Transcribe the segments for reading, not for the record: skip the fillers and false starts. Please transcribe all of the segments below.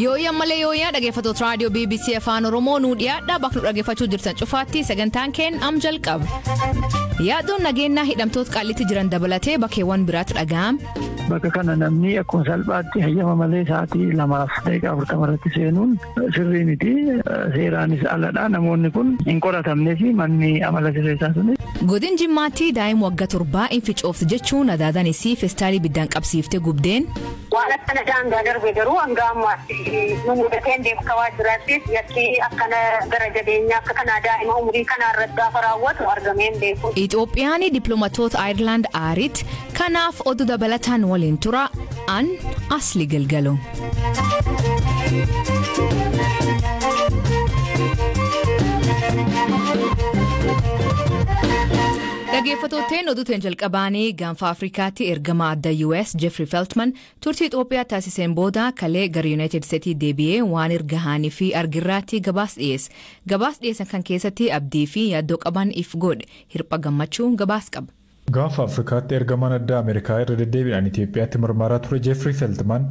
Yooyyaa malee yooyyaa dhaggeeffattoota raadiyoo BBC Afaan Oromoo nuu dhiyaadha. Bakka nu dhaggeeffachuu jirtan cufaatti sagantaan keen am jalqaba. Yaaduun nageenyaa hidhamtoota qaalitti jiran dabalatee bakkeewwan biraatti dhaga'ame. Bakka kana namni akkuma salphaatti hayyama malee sa'aatii 2:40 irratti seenuun sirrii miti. Seeraanis aladha. Namoonni kun hin qoratamnee fi manni amala sirreessaa sunis. Godin Jimmaatti daa'ima waggaa 7 inficoofte jechuun adaadaanis feestaalii biddaan qabsiiftee gubdeen. Waan akkana daangaa darbe garuu hanga ammaatti nu mudateen deemsa waajjiraattis yakki akkana gara jabeenyaa akka kanaa daa'ima umurii kanaa irratti gaafa raawwatu argamee hin beeku. Itoophiyaan dippiloomaatota Ayirlaand aaritti kanaaf oduu dabalataan waliin tura an Asli Galgalo. Dhaggeeffattootni oduutiin jalqabaanii gaanfa Afrikaatti ergama adda US Jeffrey Feltman turtii Itoophiyaa taasiseen booda kalee gara Yuunaayitid Isteetii deebi'ee waan ergahaanii fi argirraatti gabaas dhiyeesse. Gabaas dhiyeessan kan keessatti abdii fi yaaddoo qaban if godhe hirpha gammachuu gabaas qaba. Gaanfa Afrikaatti ergamaan addaa Ameerikaa irra deddeebiidhaan Itoophiyaatti marmaraa ture Jeffrey Feltman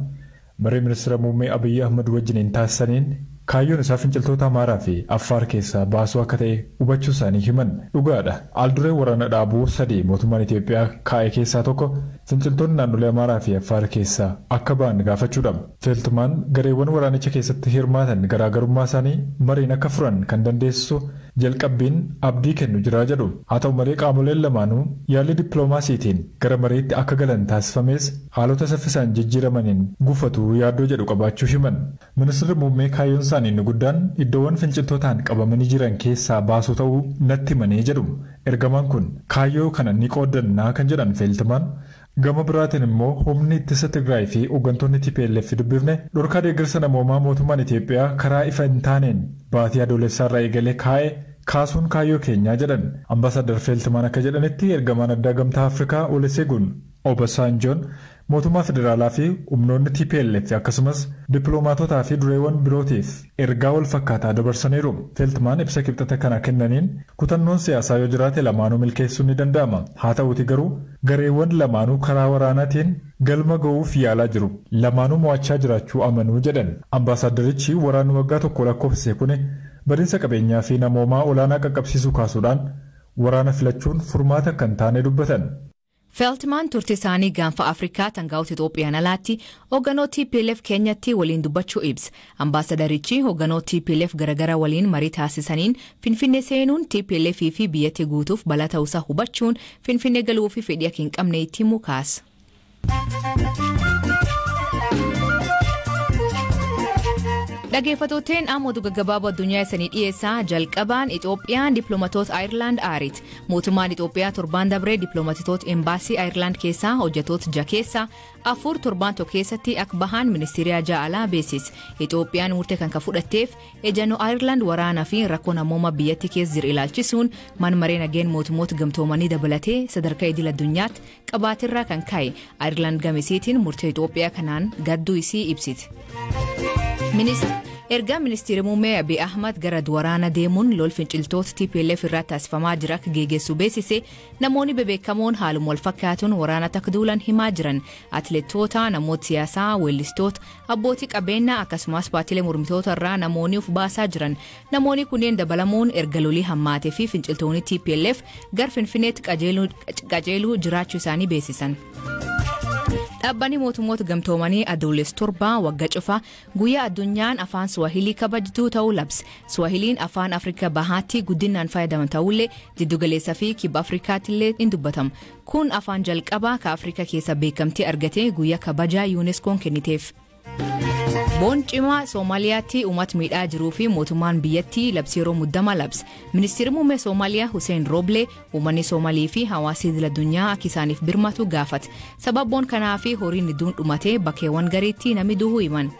marii ministeera muummee Abiyyi Ahmad wajjiniin taasisaniin kaayyoon isaa finciltoota Amaaraa fi Affaar keessaa baasuu akka ta'e hubachuu isaanii himan dhugaadha. Alduree waraana dhaabuu sadii mootummaan Itoophiyaa kaa'e keessaa tokko finciltoonni naannolee Amaaraa fi Affaar keessaa akka ba'an gaafachuudha. Feeltumaan gareewwan waraanicha keessatti hirmaatan garaagarummaa isaanii mariin akka furan kan dandeessisu jalqabbiin abdii kennu jira jedhu. Haa ta'u malee qaamoleen lamaanuu yaalii dippiloomaasiitiin gara mariitti akka galan taasifames haalota saffisaan jijjiiramaniin gufatu yaaddoo jedhu qabaachuu himan. Ministeerri muummee kaayyoon isaanii inni guddaan iddoowwan finciltootaan qabamanii jiran keessaa baasuu ta'uu natti himanii jedhu. Ergamaan kun kaayyoo kana ni qooddannaa kan jedhan Feeltimaan. Gama biraatiin immoo humni ittisa Tigraay fi hooggantoonni TPLF dubbifne dhorkaa deeggarsa namoomaa mootummaan Itoophiyaa karaa ifa hin taaneen baatii adoolessaa irraa eegalee kaa'e kaasuun kaayyoo keenyaa jedhan. Ambaasaadar Feeltimaan akka jedhanitti ergamaan addaa gamtaa Afrikaa Olusegun Obasanjoon mootummaa federaalaa fi humnoonni TPLF akkasumas dippiloomaatotaa fi dureewwan birootiif ergaa wal fakkaataa dabarsaniiru. Feeltimaan ibsa kibxata kana kennaniin kutannoon siyaasaa yoo jiraate lamaanuu milkeessuun ni danda'ama. Haa ta'uuti garuu gareewwan lamaanuu karaa waraanaatiin galma ga'uuf yaalaa jiru. Lamaanuu mo'achaa jiraachuu amanuu jedhan. Ambaasaadarichi waraanni waggaa tokko lakkoofsise kun badiinsa qabeenyaa fi namoomaa olaanaa qaqqabsiisuu kaasuudhaan waraana filachuun furmaata kan taane dubbatan. Feeltimaan turtii isaanii gaanfa Afrikaa tangaa'uut Itoophiyaan alaatti hoogganoo TPLF keenyatti waliin dubbachuu ibsa. Ambaasadarichi hoogganoo TPLF garagara waliin marii taasisaniin Finfinnee seenuun TPLF fi biyyattii guutuuf balaa ta'uusaa hubachuun Finfinnee galuu fi fedhii akka hin qabne itti himuu kaasa. Dhaggeeffattooteen amma oduu gaggabaaboo addunyaa isanii dhiyeessaa jalqabaan Itoophiyaan dippiloomaatota Ayirlaand aariiti. Mootummaan Itoophiyaa torbaan dabree dippiloomaatota embaasii Ayirlaand keessaa hojjettoota jaha keessaa 4 torbaan tokko keessatti akka bahan ministeera ja'alaa beeksise. Itoophiyaan murtee kan fudhatteef ejjennoo Ayirlaand waraanaa fi rakkoo namoomaa biyyattii keessa jiru ilaalchisuun manmaree nageen mootummoota gamtoomanii dabalatee sadarkaa idil addunyaatti qabaatirraa kan ka'e Ayirlaand gamisiitiin murtee Itoophiyaa kanaan gadduu isii ibsite. Ergaa ministeera muummee Abiy Ahmad gara waraana deemuun lol finciltoota TPLF irratti taasifamaa jira akka geggeessu beeksise namoonni bebeekamoon haaluma wal fakkaatuun waraana akka duulan himaa jiran atileetota, namoota siyaasaa, weellistoota, abbootii qabeenyaa akkasumas paartiilee mormitoota irraa namoonni of baasaa jiran. Namoonni kunneen dabalamuun erga lolii hammaatee fi finciltoonni TPLF gara Finfinneetti qajeeluu jiraachuu isaanii beeksisan. Dhaabbanni mootummoota gamtoomanii adoolessa 7 waggaa cufa guyyaa addunyaan afaan Swahilii kabajtuu ta'uu labse. Swahiliin afaan Afrikaa bahaatti guddinaan fayyadaman ta'ullee jiddugaleessaa fi kibba Afrikaatti illee ni dubbatama. Kun afaan jalqabaa ka Afrikaa keessa beekamtii argatee guyyaa kabajaa UNESCO'n kenniteef. Boon cimaa Soomaaliyaatti uummata miidhaa jiruu fi mootummaan biyyattii labsii yeroo muddamaa labse. Ministeerri muummee Soomaaliyaa Hussein Roble uummanni Soomaalii fi hawaasni idil addunyaa akka isaaniif birmatu gaafate. Sababoon kanaa fi horiin hedduun dhumatee bakkeewwan gariitti namni du'uu himan.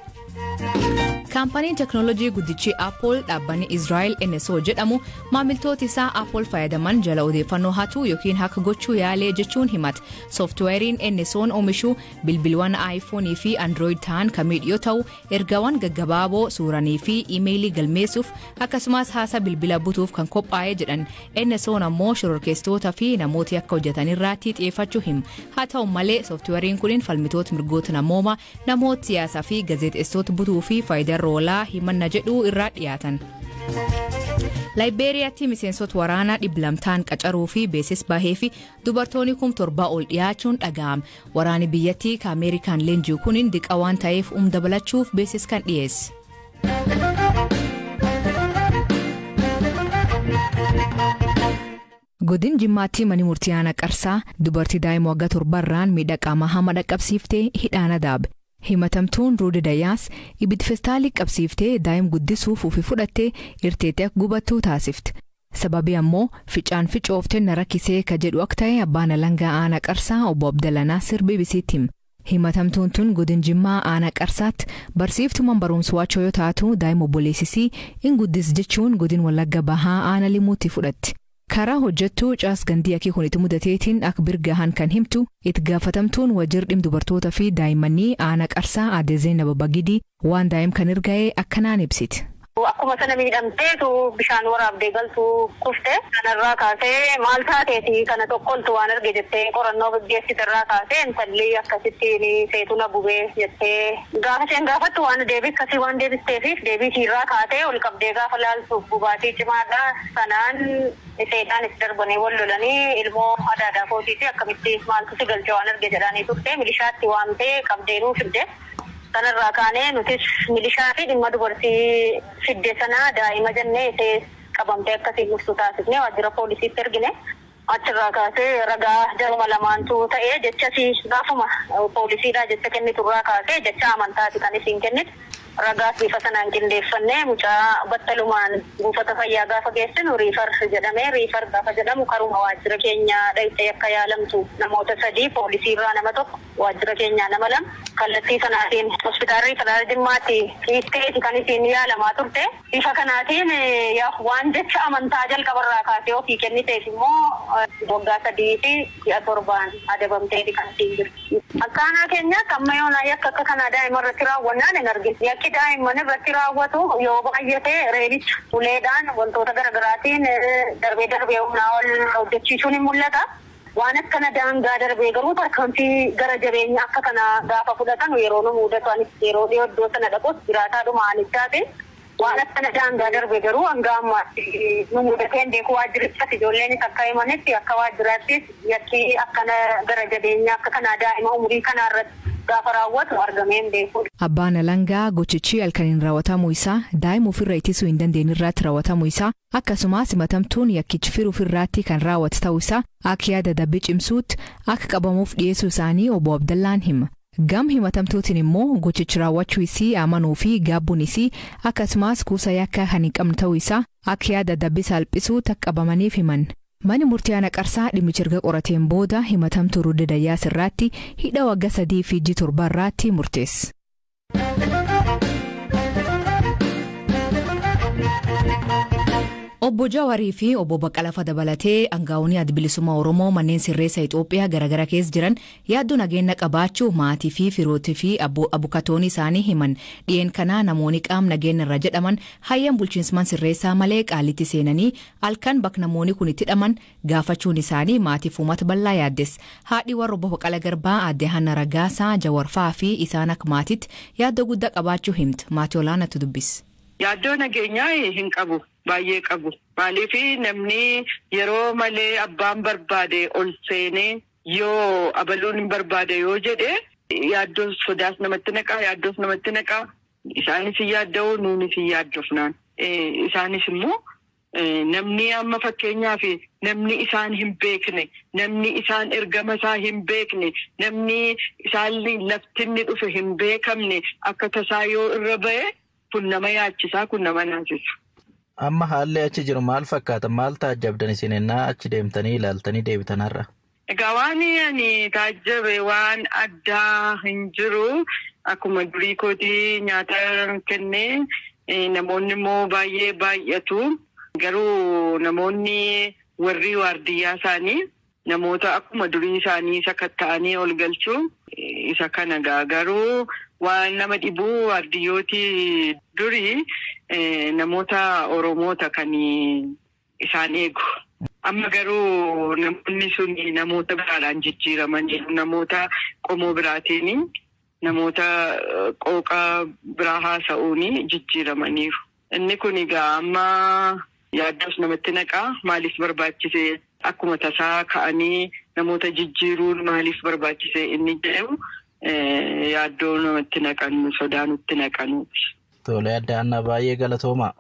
Kaampaniin teknoolojii guddichi Apple dhaabbanni Israa'el NSO jedhamu maamiltoota isaa Apple fayyadaman jala odeeffannoo hatuu yookiin hack gochuu yaalee jechuun himata. Sooftiweeriin NSO'n oomishu bilbilawwan iPhone fi Android ta'an kan miidhu yoo ta'u, ergaawwan gaggabaaboo, suuranii fi iimeeyilii galmeessuuf akkasumas haasaa bilbila butuuf kan qophaa'ee jedhan. NSO'n ammoo shororkeessitoota fi namoota akka hojjetan irratti xiyyeeffachuu hima. Haa ta'u malee, sooftiweeriin kun falmitoota mirgoota namoomaa, namoota siyaasaa fi gaazexeessitoota butuu fi faayidaa oolaa himanna jedhu irraa dhiyaatan. Laayibeeriyaatti miseensota waraanaa 200 qacaruu fi beesis bahee fi dubartoonni 7,000 ol dhiyaachuun dhaga'ame. Waraanni biyyattii ka Ameerikaan leenji'u kun diqa waan ta'eef dabalachuuf beesis kan dhiyeesse. Godin Jimmaatti manni murtii aanaa Qarsaa dubartii daa'ima waggaa 7rraan miidhaa qaamaa hama dhaqqabsiiftee hidhaan adaabe. Himatamtuun Ruudi Dayaas ibidda feestaalii qabsiiftee daa'ima guddisuuf ofii fudhattee irteettee akka gubattuu taasifte. Sababii ammoo ficaan ficooftee na rakkisee ka jedhu akka ta'e abbaan alangaa aanaa Qarsaa obbo Abdallah Naasir BBC'tti hima. Himatamtuun tun godin Jimmaa aanaa Qarsaatti barsiiftumaan barumsa waachoo yoo taatu, daa'ima obboleessisii in guddis jechuun godin Wallagga Bahaa aanaa Limuutti fudhatti. Karaa hojjettuu caas gandii akii kun itti mudateetiin akka birgahan kan himtu itti gaafatamtuun wajjir dhim dubartoota fi daa'immanii aanaa Qarsaa aadde Zeenab Bagidii waan daa'im kan erga'ee akkanaan ibsiti. Akkuma sana miidhamteetu bishaan waraabdee galtuu kufte. Kanarraa kaasee maal taateeti kana tokkoltu waan arge jettee qorannoo gaggeessite irraa kaasee intalli akkasittiin seetu na gubee jettee gaafa isheen gaafattu waan deebii akkasii waan deebisteefiif deebii isiirraa kaatee ol qabdee gaafa laaltu gubaatii cimaadha. Sanaan seetaan darbanii wal lolanii ilmoo adaadaa kootiiti akkamitti maaltu si galche waan arge jedhanii turte milishaatti waamtee qabdeenuu fidde. Kanarraa kaanee nutis milishaa fi dhimma dubartii fidde sanaa daa'ima jennee ishee qabamtee akkasii dhuftu taasifnee waajjira poolisiitti ergine. Achirraa kaasee ragaa jaruma lamaantu ta'ee jechasi gaafuma poolisiidhaa jecha kenniturraa kaasee jecha amantaati kan isiin kennitu. Ragaas bifa sanaan qindeeffannee mucaa battalumaan buufata fayyaa gaafa geessinu refer jedhamee, refer gaafa jedhamu karuma waajjira keenya dhayitee akka yaalamtu namoota sadii, poolisiirraa nama tokko, waajjira keenyaa nama lama, kallattii sanaatiin hospitaalli federaalaa Jimmaatti hiikteeti kan isiin yaalamaa turte. Bifa kanaatiin waan jecha amantaa jalqabarraa kaasee ofii kenniteef immoo waggaa 3 fi ji'a 7n adabamteeti kan isiin jirtu. Akka aanaa keenyaatti amma yoonaa yakka akka kanaa daa'ima irratti raawwannaan hin argine. Yakki daa'imman irratti raawwatu yoo baay'ate reebicha uleedhaan wantoota garaagaraatiin darbee darbee humnaa ol hojjechiisuun hin mul'ata. Waan akkana daangaa darbee garuu tarkaanfii gara jabeenya akka kana gaafa fudhatan yeroo nu mudatu, anis yeroo dhiyoo iddoo sana dhaqus jiraataadhuma aanichaati. Waan akkana daangaa darbee garuu hanga ammaatti nu mudatee hin beeku. Waajjirichas ijoolleenis akka himanitti akka waajjiraattis yakki akkana gara jabeenya akka kanaa daa'ima umurii kanaa irratti gaafa raawwatu argamee hin beeku. Abbaan alangaa gochichi halkaniin raawwatamuu isaa, daa'ima ofirra ittisuu hin dandeenye irratti raawwatamuu isaa, akkasumas himatamtuun yakkichi firu ofirraatti kan raawwatu ta'uu isaa akka yaada dabbii cimsuutti akka qabamuuf dhiyeessuu isaanii obbo Abdallaan hima. Gam himatamtuutiin immoo gochichi raawwachuu isii amanuu fi gaabbuun isii, akkasumas kuusa yakka kan hin qabne ta'uu isaa akka yaada dabbii salphisuutti akka qabamaniif himan. Manni murtii aanaa Qarsaa dhimmicha erga qorateen booda himatamtuu Rudda Dayyaas irratti hidha waggaa 3 fi ji'a 7 irratti murteesse. Obbo Jawarii fi obbo Baqqalaa dabalatee aangaa'onni Adda Bilisummaa Oromoo manneen sirreessa Itoophiyaa garaagaraa keessa jiran yaaddoo nageenya qabaachuu maatii fi firootii fi abukatoonni isaanii himan. Dhiyeen kanaa namoonni qaama nageenya irra jedhaman hayyam bulchiinsa sirreessaa malee Qaalitti seenanii halkan bakka namoonni kun itti hidhaman gaafachuun isaanii maatii fi uummata bal'aa yaaddes. Haadhi warra obbo Baqqalaa Garbaa aadde Hanna Raggaasaa Jawarfaa fi isaan akka maatiitti yaaddoo guddaa qabaachuu himti. Maatii olaanaatu dubbise. Yaaddoo nageenyaa hin qabu. Baay'ee qabu. Maaliif namni yeroo malee abbaan barbaade ol seenee yoo abaluun hin barbaade yoo jedhe, yaaddoon sodaas namatti naqaa, yaaddoos namatti naqaa. Isaanis hin yaadda'u, nuunis hin yaaddofnaan. Isaanis immoo namni amma fakkeenyaaf namni isaan hin beekne, namni isaan ergama isaa hin beekne, namni isaan laftinni dhufe hin beekamne akka tasaa yoo irra ba'e, kun nama yaachisaa, kun nama naasisa. Amma haalli achi jiru maal fakkaata? Maal taajjabdan isin ennaa achi deemtanii ilaaltanii deebitan har'a? Egaa waan ani taajjabe waan addaa hin jiru. Akkuma durii kootii nyaata kennee namoonni immoo baay'ee baay'atu. Garuu namoonni warri waardiyyaa isaanii namoota akkuma durii isaanii sakatta'anii ol galchuu isa kana garuu waan nama dhibuu waardiyyooti durii namoota Oromoota kan isaan eegu. Amma garuu namoonni sun namoota biraadhaan jijjiiramanii namoota qomoo biraatiin namoota qooqa biraa haasa'uun jijjiiramaniiru. Inni kun egaa amma yaaddos namatti naqaa maaliif barbaachise akkuma tasaa ka'anii namoota jijjiiruun maaliif barbaachise inni jedhamu yaaddoo namatti naqanu sodaa nutti naqanuuti. Tole adda Annaa baay'ee galatoomaa.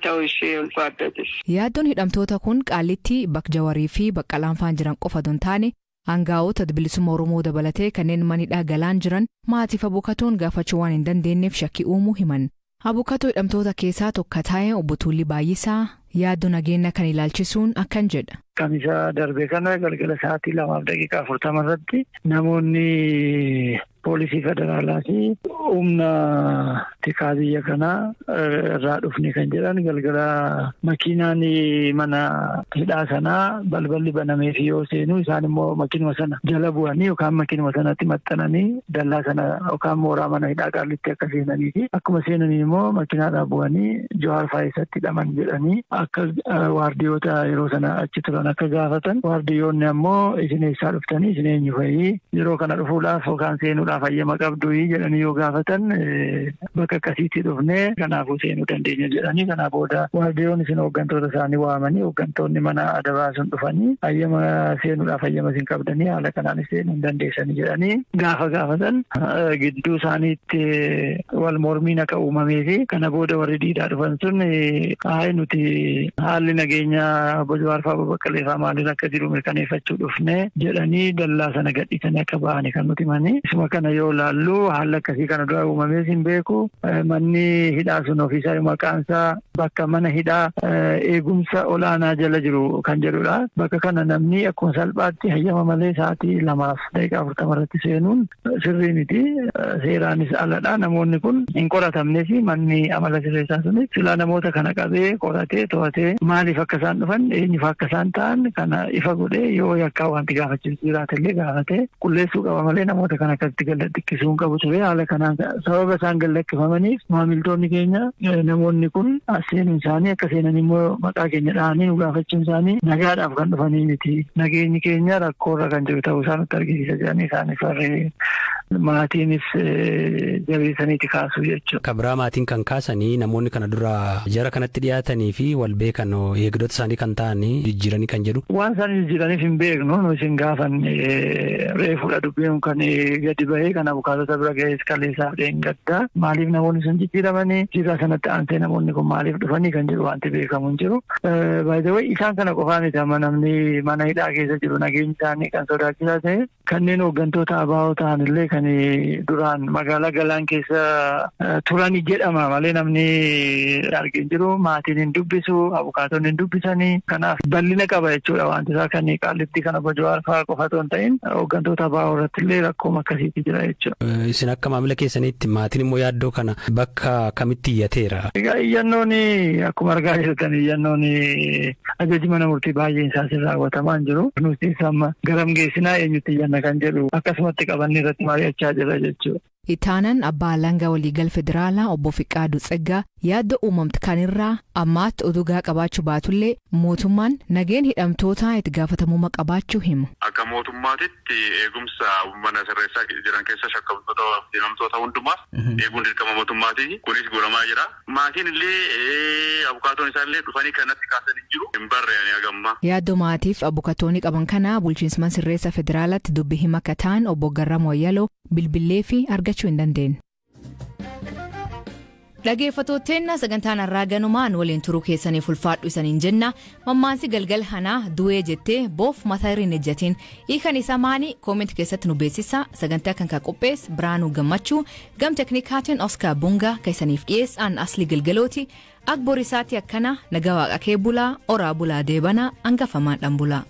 Ta'uu ishee ulfaadhatis. Yaaddoon hidhamtoota kun Qaallitti Bakjawarii fi Baqqalaanfaan jiran qofa osoo hin taane aangaa'ota bilisummaa Oromoo dabalatee kanneen manidhaa galaan jiran maatiif abukatoon gaafachuu waan hin dandeenyeef shakkii uumuu himan. Abukatoo hidhamtoota keessaa tokko taa'e obbo Tuulli Baay'isaa yaaddoo nageenya kan ilaalchisuun akkan jedha. Kamisa darbe kana galgala sa'aatii 2:40 irratti namoonni poolisii federaalaa fi humna tikaa biyya kanaa irraa dhufne kan jedhan galgala makiinaan mana hidhaa sanaa balballi banameef yoo seenu isaan immoo makiinuma sana jala bu'anii yookaan makiinuma sanatti maxxananii dallaa sana yookaan mooraa mana hidhaa Qaallitti akka seenanii fi akkuma seenanii immoo makiinaadhaa bu'anii Jawaar Faayisatti hidhaman jedhanii akka waardiyoota yeroo sana achi turan akka gaafatan waardiyyoonni ammoo isin eessaa dhuftanii isin eenyu fa'ii yeroo kana dhufuudhaaf yookaan seenuudhaaf hayyama qabdu jedhanii yoo gaafatan bakka akkasiitti dhufnee kanaafuu seenuu dandeenya jedhanii kanaa booda waardiyyoonni isin hooggantoota isaanii waamanii hooggantoonni mana adabaa sun dhufanii hayyama seenuudhaaf hayyama isin qabdanii haala kanaan seenuu hin dandeessanii jedhanii gaafa gaafatan gidduu isaaniitti wal mormiin akka uumamee fi kana booda warri diidaa dhufan sun hayi nuti haalli nageenya obbo Jawaar fa'aa Baqqalee fa'aa maaliin akka jiru mirkaneeffachuu dhufne jedhanii dallaa sana gadhiisanii akka ba'anii kan nuti himanii. Isuma kana yoo laallu haalli akkasii kana dura uumamees hin beeku. Manni hidhaa sun ofiisaa maqaan isaa bakka mana hidhaa eegumsa olaanaa jala jiru kan jedhudha. Bakka kana namni akkuma salphaatti hayyama malee sa'aatii 2:40 irratti seenuun sirrii miti. Seeraanis aladha. Namoonni kun hin qoratamnes manni amala sirreessaa sunis silaa namoota kana qabee qoratee to'atee maaliif akka isaan dhufan eenyuuf akka isaan ta'an kana ifa godhee yoo yakkaa wanti gaafachiisu jiraatellee gaafatee qulleessuu qaba malee namoota kana akkasitti gallakkisuu hin qabu ture. Haala kanaan sababa isaan gallakkifamaniif maamiltoonni keenya namoonni kun as seenuun isaanii akka seenan immoo maqaa keenya dhahanii nu gaafachuun isaanii nagaadhaaf kan dhufanii miti. Nageenyi keenya rakkoorra kan jiru ta'uu isaa nutti argisiisa jedhanii isaaniif warri maatiinis jabeessaniiti kaasuu jechuudha. Kabraa maatiin kan kaasanii namoonni kana dura jara kanatti dhiyaatanii fi wal beekan eegdota isaanii kan ta'anii jijjiiranii kan jedhu. Waan isaan jijjiiraniif hin beeknu nu isin gaafan reefuudha dubbiin kan gadi bahee kan abukaatota bira ga'ees kaleessaaf dheengaddaa maaliif namoonni sun jijjiiramanii jijjiirraa sanatti aansee namoonni kun maaliif dhufanii kan jedhu wanti beekamu hin jiru. Baay'ee isaan kana qofaa miti amma namni mana hidhaa keessa jiru nageenyi isaanii kan sodaachisaa ta'e kanneen hooggantoota abaa'oo ta'an illee kan duraan magaalaa Galaan keessa turani jedhama malee namni argin jiru maatiin hin dubbisu abukaatonni hin dubbisanii kanaaf bal'ina qaba jechuudha wanti isaa kan Qaallitti kana obbo Jawaar fa'aa qofa otoo hin ta'in hooggantoota abaa'oo irratti illee rakkooma akkasiitu jira jechuudha. Isin akka maamila keessaniitti maatiin immoo yaaddoo kana bakka kamitti iyyateera? Egaa iyyannoon akkuma argaa jirtan iyyannoon ajaji mana murtii baay'een isaas raawwatamaa hin jiru. Nuti amma garam geessinaa eenyutti iyyanna kan jedhu akkasumatti qabannee irratti mari'achaa jira jechuudha. Itaanan abbaa alangaa waliigal federaalaa obbo Fiqaaduu Tsaggaa yaadda uumamte kanirraa ammaatti oduugaa qabaachuu baatullee mootummaan nageen hidhamtootaa itti gaafatamummaa qabaachuu himu. Akka mootummaatitti eegumsa mana sirreessaa jiran keessa shakkamtoota hidhamtoota hundumaaf eeguun dirqama mootummaati. Kunis godhamaa jira. Maatiin illee abukaatoon isaallee dhufanii kanatti kaasanii jiru. Hin barreeyani hagammaa. Yaaddoo maatiif abukaatoonni qaban kana bulchiinsa mana sirreessaa federaalaatti dubbii hima akka ta'an obbo Garramuu Ayyaloo bilbilee fi argachuu hin dandeenye. Dhaggeeffattootni sagantaan har'aa ganumaan waliin turuu keessaniif ulfaadhu isaniin jenna. Mammaansi galgal hanaa du'ee jettee boof mataa irra hin ejjatiin. Hiikan isaa maani koomenti keessatti nu beeksisa. Sagantaa kan qopheesse Biraanuu Gammachuu gam teknikaatiin Oskaar Bungaa kan isaniif dhiyeessan Asli Galgalooti. Akka borisaatti akkana nagaa waaqa kee bulaa oraa bulaa deebanaa hangafamaan dhaan bulaa.